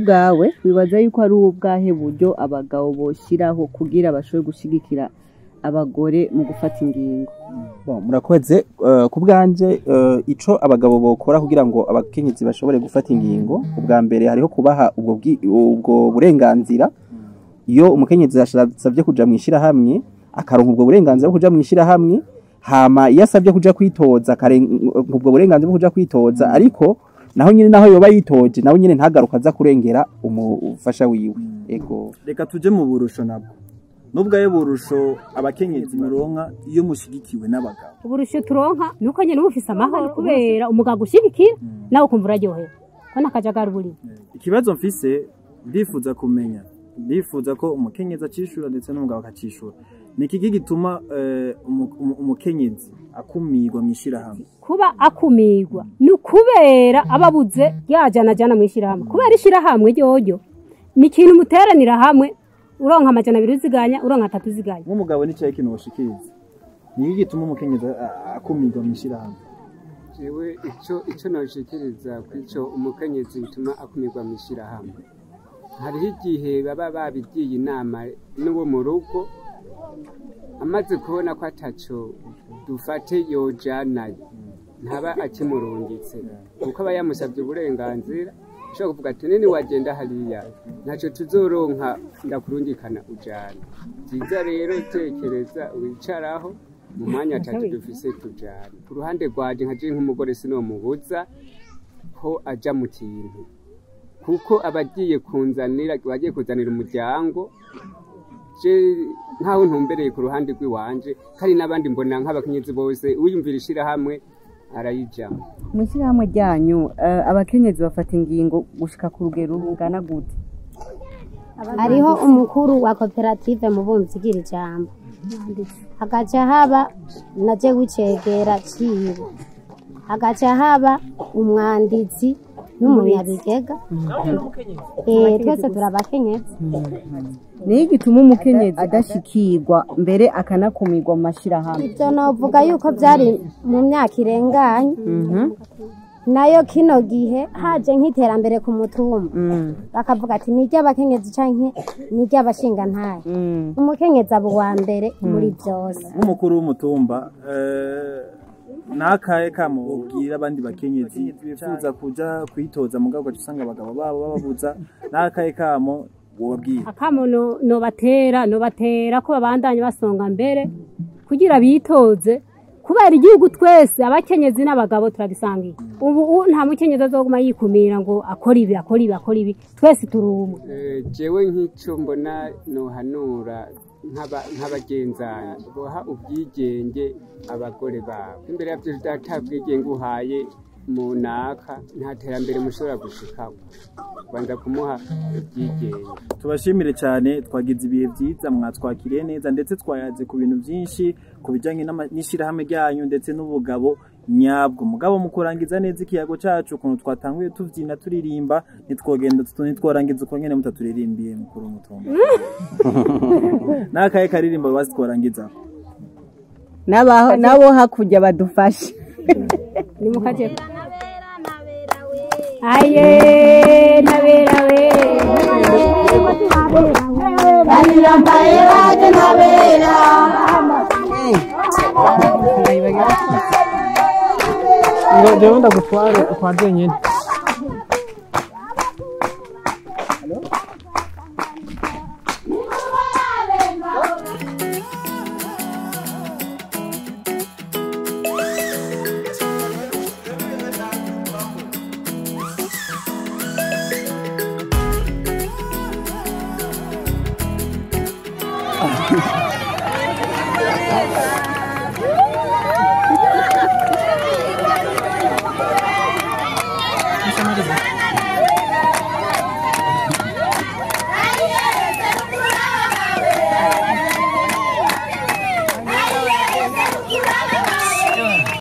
Ku bwawe, wibaza yuko ari ubwahe buryo abagabo boshiraho kugira bashobore gushigikira abagore mu gufata ingingo? Bon, murakoze. Ku bwanje, ico abagabo bokora kugira ngo abakenyezi bashobore gufata ingingo, ubwa mbere hariho kubaha ubwo burenganzira. Iyo umukenyezi asabye kuja mwishirahamwe, akaronka ubwo burenganzira bwo kuja mwishirahamwe, hama iyo asabye kuja kwitoza, akaronka ubwo burenganzira bwo kuja kwitoza. Ariko naho nyine, naho yoba yitoje, naho nyine ntagaruka aza kurengera umufasha wiwe. Ego. Reka tuje mu burusho nabwo. N'ubwayo burusho abakenyezi muronka iyo mushigikiwe n'abagabo? Uburusho turonka nuko nyene uba ufise amahoro, kubera umugabo ushigikira, nawe ukumva uraryohewe ko ntakajagari burimo. Ikibazo mfise, ndifuza kumenya, ndifuza ko umukenyezi acishura ndetse n'umugabo akacishura: ni iki gituma umukenyezi akumirwa mw'ishirahamwe? Kuba akumirwa ni ukubera aba abuze rya jana jana mw'ishirahamwe, kubera ishirahamwe ryoryo ni ikintu muteranira hamwe, uronka 200 uziganya, uronka 3 uziganya. Nk'umugabo, ni cyahe kintu washikiriza? Ni iki gituma umukenyezi akumirwa mw'ishirahamwe? Jewe ico noshikiriza kw'ico umukenyezi bituma akumirwa mw'ishirahamwe, hariho igihe baba babigiye inama n'uwo mu rugo, amaze kubona ko ataco dufate yojanayo, ntaba akimurungitse, kuko aba yamusabye uburenganzira. Ushobora kuvuga ati: "Nini wagenda hariya ntacyo tuzoronka, ndakurungikana ujana." Byiza rero tekereza wicaraho mu mwanya atatu dufise tujana. Ku ruhande rwaje, nka je nk'umugore, sinomubuza ko aja mu kintu, kuko aba agiye kunzanira, bagiye kuzanira umuryango. Je nkaho ntumbereye ku ruhande rw'iwanje, kandi n'abandi mbona nk'abakenyezi bose uyumvira ishirahamwe arayijamo. Mu ishyirahamwe ryanyu, abakenyezi bafata ingingo gushika ku rugero rungana gute? Hariho umukuru wa koperative Mubumvyi igira ijambo, hagaca haba na jewe w'icegera ciwe, hagaca haba umwanditsi n'umunyabigega. Twese turabakenyezi. Niyo gituma umukenyezi adashikirwa, mbere akanakumirwa mu mashirahamwe? Ivyo novuga yuko vyari mu myaka irenganye. Nayo kino gihe haje nk'iterambere ku mutumba, bakavuga ati ni iry'abakenyezi canke ni iry'abashingantahe, umukenyezi aba uwa mbere muri vyose. Nk'umukuru w'umutumba, nakahe kamo ubwira abandi bakenyezi bifuza kuja kwitoza, mugabo ugaca usanga abagabo babo bababuza? Nakahe kamo wobabwira? Akamo nobatera ko babandanya basonga mbere kugira bitoze, kubera igihugu twese abakenyezi n'abagabo turagisangiye. Ubu nta mukenyezi azoguma yikumira ngo akora ibi, akora ibi, akora ibi. Twese turi umwe. Jewe nk'ico mbona nohanura nk'abagenzanyi, boha ubwigenge abagore babo. Imbere yavyo, ata bwigenge uhaye munaka, nta terambere mushobora gushikako. Banza kumuha ubwigenge. Tubashimire cyane, twagize ibihe byiza, mwatwakiriye neza, ndetse twayaze ku bintu byinshi ku bijyanye n'ishyirahamwe ryanyu ndetse n'ubugabo nyabwo. Mugabo mu kurangiza neza ikiyago cyacu, ukuntu twatanguye tubyina turirimba, ntitwogenda ntitworangiza uko nyene mutaturirimbiye. Mukuru w'umutumba, n'akahe karirimbo basi tworangiza? N'abo hakurya badufashe. Ni mukajeko aye nabera we. Barirambaye baje nabera. Ngo jewe ndagutware kwa jenyine.